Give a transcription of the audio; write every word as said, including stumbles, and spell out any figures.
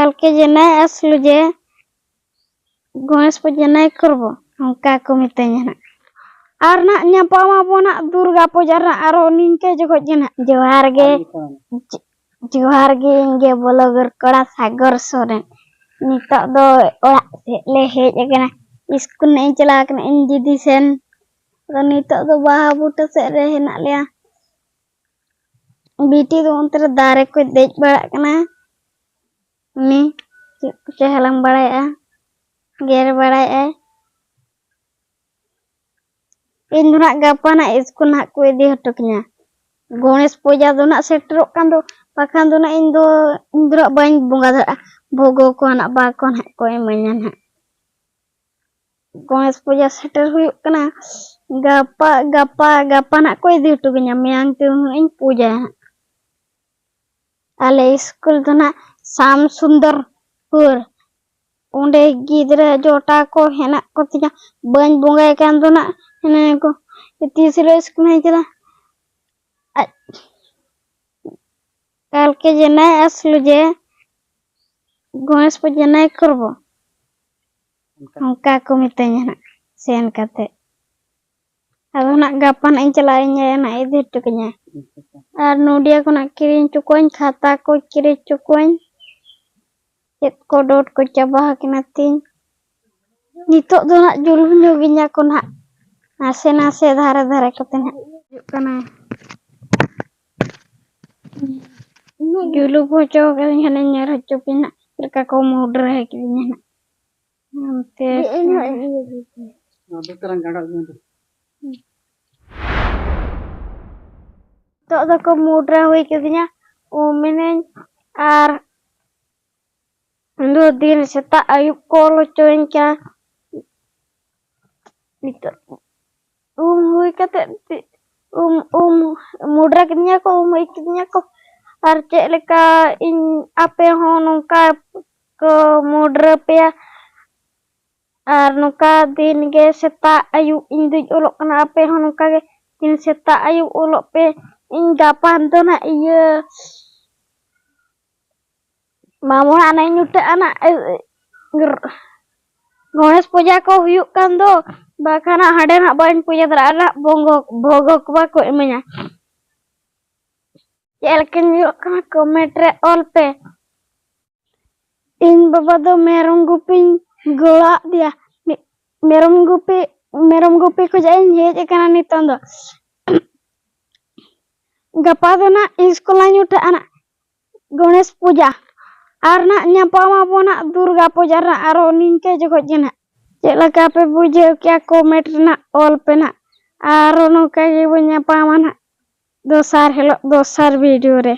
ᱠᱟᱞᱠᱮ ᱡᱮᱱᱟᱭ ᱟᱥᱞᱩ ᱡᱮ ᱜᱚᱬᱮᱥ ᱯᱩᱡᱟᱹ ᱱᱟᱭ ᱠᱚᱨᱵᱚ, ᱚᱱᱠᱟ ᱠᱚ ᱢᱤᱛᱟᱹᱧᱟ ᱱᱟᱜ᱾ ᱟᱨ ᱱᱟᱜ ᱧᱟᱯᱟᱢ ᱟᱵᱚ ᱱᱟᱜ ᱫᱩᱨᱜᱟ ᱯᱩᱡᱟ ᱨᱮ ᱟᱨᱚ ᱱᱤᱝᱠᱟᱹ ᱡᱚᱠᱷᱚᱡ ᱜᱮ ᱱᱟᱜ᱾ ᱡᱚᱦᱟᱨ ᱜᱮ᱾ ᱡᱚᱦᱟᱨ ᱜᱮ, ᱤᱧ ᱜᱮ ᱵᱞᱚᱜᱟᱨ ᱠᱚᱲᱟ ᱥᱟᱜᱚᱨ ᱥᱚᱨᱮᱱ᱾ ᱱᱤᱛᱚᱜ ᱫᱚ ᱚᱲᱟᱜ ᱥᱮᱫ ᱞᱮ ᱦᱮᱡ ᱟᱠᱟᱱᱟ᱾ ᱥᱠᱩᱞ ᱱᱟᱜ ᱤᱧ ᱪᱟᱞᱟᱣ ᱠᱟᱱᱟ ᱤᱧ ᱫᱤᱫᱤ ᱥᱮᱱ᱾ ᱟᱫᱚ ᱱᱤᱛᱚᱜ ᱫᱚ ᱵᱟᱦᱟ ᱵᱩᱴᱟᱹ ᱥᱮᱫ ᱨᱮ ᱦᱮᱱᱟᱜ ᱞᱮᱭᱟ᱾ ᱵᱤᱴᱤ ᱫᱚ ᱚᱱᱛᱮ ᱨᱮ ᱫᱟᱨᱮ ᱠᱚᱭ ᱫᱮᱡ ᱵᱟᱲᱟᱜ ᱠᱟᱱᱟ᱾ ᱩᱱᱤ ᱪᱮᱫ ᱠᱚᱪᱚᱭ ᱦᱟᱞᱟᱝ ᱵᱟᱲᱟᱭᱮᱫᱼᱟ, ᱜᱮᱨ ᱵᱟᱲᱟᱭᱮᱫᱼᱟᱭ᱾ ᱤᱧ ᱫᱚ ᱱᱟᱜ ᱜᱟᱯᱟ ᱱᱟᱜ ᱥᱠᱩᱞ ᱱᱟᱜ ᱠᱚ ᱤᱫᱤ ᱦᱚᱴᱚ ᱠᱤᱧᱟ᱾ ᱜᱚᱬᱮᱥ ᱯᱩᱡᱟ ᱫᱚ ᱱᱟᱜ ᱥᱮᱴᱮᱨᱚᱜ ᱠᱟᱱ ᱫᱚ, ᱵᱟᱠᱷᱟᱱ ᱫᱚ ᱱᱟᱜ ᱤᱧ ᱫᱚ, ᱤᱧ ᱫᱚ ᱱᱟᱜ ᱵᱟᱹᱧ ᱵᱚᱸᱜᱟ ᱫᱟᱲᱮᱭᱟᱜᱼᱟ᱾ ᱵᱷᱳᱜᱚ ᱠᱚ ᱱᱟᱜ ᱵᱟᱠᱚ ᱱᱟᱜ ᱠᱚ ᱤᱢᱟᱹᱧᱟ ᱱᱟᱜ᱾ ᱜᱚᱬᱮᱥ ᱯᱩᱡᱟ ᱥᱮᱴᱮᱨ ᱦᱩᱭᱩᱜ ᱠᱟᱱᱟ᱾ ᱜᱟᱯᱟ, ᱜᱟᱯᱟ, ᱜᱟᱯᱟ ᱱᱟᱜ ᱠᱚ ᱤᱫᱤ ᱦᱚᱴᱚ ᱠᱤᱧᱟ, ᱢᱮᱭᱟᱝ ᱛᱮ ᱦᱟᱸᱜ ᱤᱧ ᱯᱩᱡᱟᱭᱟ ᱦᱟᱸᱜ᱾ ᱟᱞᱮ ᱥᱠᱩᱞ ᱫᱚ ᱱᱟᱜ ᱥᱟᱢ ᱥᱩᱱᱫᱚᱨᱯᱩᱨ᱾ ᱚᱸᱰᱮ ᱜᱤᱫᱽᱨᱟᱹ ᱡᱚᱴᱟ ᱠᱚ ᱦᱮᱱᱟᱜ ᱠᱚ ᱛᱤᱧᱟ᱾ ᱵᱟᱹᱧ ᱵᱚᱸᱜᱟᱭ ᱠᱟᱱ ᱫᱚ ᱱᱟᱜ ᱦᱮᱱᱟᱹ ᱠᱚ᱾ ᱛᱤᱥ ᱦᱤᱞᱳᱜ ᱥᱠᱩᱞ ᱦᱮᱡ ᱠᱮᱫᱟ? ᱟᱡ ᱠᱟᱞᱠᱮ ᱡᱮᱱᱟᱭ ᱟᱥᱞᱩ ᱡᱮ ᱜᱚᱬᱮᱥ ᱯᱩᱡᱟᱹ ᱱᱟᱭ ᱠᱚᱨᱵᱚ᱾ ᱚᱱᱠᱟ ᱠᱚ ᱢᱤᱛᱟᱹᱧᱟ ᱱᱟᱜ ᱥᱮᱱ ᱠᱟᱛᱮ᱾ ᱟᱫᱚ ᱱᱟᱜ ᱜᱟᱯᱟ ᱱᱟᱜ ᱤᱧ ᱪᱟᱞᱟᱜᱼᱟ, ᱤᱧ ᱟᱭᱳ ᱱᱟᱜ ᱤᱫᱤ ᱦᱚᱴᱚ ᱠᱟᱹᱧᱟ᱾ ᱟᱨ ᱱᱚᱰᱤᱭᱟ ᱠᱷᱚᱱᱟᱜ ᱠᱤᱨᱤᱧ ᱦᱚᱪᱚ ᱠᱚᱣᱟᱧ, ᱠᱷᱟᱛᱟ ᱠᱚ ᱠᱤᱨᱤᱧ ᱦᱚᱪᱚ ᱠᱚᱣᱟᱧ᱾ ᱪᱮᱫ ᱠᱚ ᱰᱚᱴ ᱠᱚ ᱪᱟᱵᱟ ᱟᱠᱟᱱᱟ ᱛᱤᱧ᱾ ᱱᱤᱛᱚᱜ ᱫᱚ ᱱᱟᱜ ᱡᱩᱞᱩᱯ ᱧᱚᱜ ᱜᱤᱧᱟ ᱠᱚ ᱱᱟᱜ, ᱱᱟᱥᱮ ᱱᱟᱥᱮ ᱫᱷᱟᱨᱮ ᱫᱷᱟᱨᱮ ᱠᱚᱛᱮ ᱱᱟᱜ ᱦᱩᱭᱩᱜ ᱠᱟᱱᱟ᱾ ᱡᱩᱞᱩᱯ ᱦᱚᱪᱚ ᱠᱟᱹᱫᱟᱹᱧ, ᱦᱟᱱᱮ ᱧᱮᱞ ᱦᱚᱪᱚ ᱯᱮ ᱱᱟᱜ ᱪᱮᱫ ᱞᱮᱠᱟ ᱠᱚ ᱢᱩᱰᱨᱟᱹ ᱠᱤᱫᱤᱧᱟ ᱱᱟᱜ᱾ ᱦᱟᱱᱛᱮ ᱤᱧ ᱦᱚᱸ ᱤᱭᱟᱹ ᱜᱮ᱾ ᱱᱚᱣᱟ ᱫᱚ ᱛᱟᱞᱟᱝ ᱜᱟᱸᱰᱚᱜ ᱜᱮ᱾ ᱱᱤᱛᱚᱜ ᱫᱚᱠᱚ ᱢᱩᱰᱨᱟ ᱦᱩᱭ ᱠᱤᱫᱤᱧᱟ, ᱩᱢ ᱮᱱᱟᱹᱧ ᱟᱨ ᱩᱱ ᱫᱚ ᱫᱤᱱ ᱥᱮᱛᱟᱜ ᱟᱹᱭᱩᱵ ᱠᱚ ᱚᱞ ᱦᱚᱪᱚᱭᱟᱹᱧ ᱠᱟᱱᱟ᱾ ᱱᱤᱛᱚᱜ ᱩᱢ ᱦᱩᱭ ᱠᱟᱛᱮ ᱛᱤ-, ᱩᱢ, ᱩᱢ ᱢᱩᱰᱨᱟ ᱠᱤᱫᱤᱧᱟ ᱠᱚ, ᱩᱢ ᱦᱩᱭ ᱠᱤᱫᱤᱧᱟ ᱠᱚ᱾ ᱟᱨ ᱪᱮᱫ ᱞᱮᱠᱟ ᱤᱧ ᱟᱯᱮ ᱦᱚᱸ ᱱᱚᱝᱠᱟ ᱠᱚ ᱢᱩᱰᱨᱟ ᱯᱮᱭᱟ᱾ ᱟᱨ ᱱᱚᱝᱠᱟ ᱫᱤᱱ ᱜᱮ ᱥᱮᱛᱟᱜ ᱟᱹᱭᱩᱵ ᱤᱧ ᱫᱩᱧ ᱚᱞᱚᱜ ᱠᱟᱱᱟ, ᱟᱯᱮ ᱦᱚᱸ ᱱᱚᱝᱠᱟ ᱜᱮ ᱫᱤᱱ ᱥᱮᱛᱟᱜ ᱟᱹᱭᱩᱵ ᱚᱞᱚᱜ ᱯᱮ᱾ ᱤᱧ ᱜᱟᱯᱟ ᱫᱚ ᱱᱟᱜ ᱤᱭᱟᱹ ᱢᱟᱢᱚ ᱚᱲᱟᱜ ᱱᱟᱜ ᱤᱧ ᱩᱴᱷᱟᱹᱜᱼᱟ ᱱᱟᱜ, ᱮ, ᱮ, ᱜᱚᱬᱮᱥ ᱯᱩᱡᱟ ᱠᱚ ᱦᱩᱭᱩᱜ ᱠᱟᱱ ᱫᱚ, ᱵᱟᱠᱷᱟᱱ ᱱᱟᱜ ᱦᱟᱸᱰᱮ ᱱᱟᱜ ᱵᱟᱹᱧ ᱯᱩᱡᱟᱹ ᱫᱟᱲᱮᱭᱟᱜᱼᱟ ᱱᱟᱜ, ᱵᱷᱚᱜᱚ-, ᱵᱷᱚᱜᱚ ᱠᱚ ᱵᱟᱠᱚ ᱤᱢᱟᱹᱧᱟ᱾ ᱪᱮᱫ ᱞᱮᱠᱟᱧ ᱦᱩᱭᱩᱜ ᱠᱟᱱᱟ, comment ᱨᱮ ᱚᱞ ᱯᱮ᱾ ᱤᱧ ᱵᱟᱵᱟ ᱫᱚ ᱢᱮᱨᱚᱢ ᱜᱩᱯᱤᱧ ᱜᱚᱲᱚ ᱟᱫᱮᱭᱟ᱾ ᱢᱮ-, ᱢᱮᱨᱚᱢ ᱜᱩᱯᱤ, ᱢᱮᱨᱚᱢ ᱜᱩᱯᱤ ᱠᱷᱚᱱᱟᱜ ᱤᱧ ᱦᱮᱡ ᱟᱠᱟᱱᱟ ᱱᱤᱛᱚᱝ ᱫᱚ᱾ ᱜᱟᱯᱟ ᱫᱚ ᱱᱟᱜ ᱤᱥᱠᱩᱞ ᱞᱟᱝ ᱩᱴᱷᱟᱹᱜᱼᱟ ᱱᱟᱜ, ᱜᱚᱬᱮᱥ ᱯᱩᱡᱟ᱾ ᱟᱨ ᱱᱟᱜ ᱧᱟᱯᱟᱢ ᱟᱵᱚ ᱱᱟᱜ ᱫᱩᱨᱜᱟ ᱯᱩᱡᱟ ᱨᱮ ᱱᱟᱜ, ᱟᱨᱚ ᱱᱤᱝᱠᱟᱹ ᱡᱚᱠᱷᱚᱡ ᱜᱮ ᱱᱟᱜ᱾ ᱪᱮᱫ ᱞᱮᱠᱟ ᱯᱮ ᱵᱩᱡᱷᱟᱹᱣ ᱠᱮᱜᱼᱟ, comment ᱨᱮ ᱱᱟᱜ ᱚᱞ ᱯᱮ ᱱᱟᱜ᱾ ᱟᱨᱚ ᱱᱚᱝᱠᱟ ᱜᱮᱵᱚᱱ ᱧᱟᱯᱟᱢᱟ ᱱᱟᱜ ᱫᱚᱥᱟᱨ ᱦᱤᱞᱳᱜ, ᱫᱚᱥᱟᱨ video ᱨᱮ᱾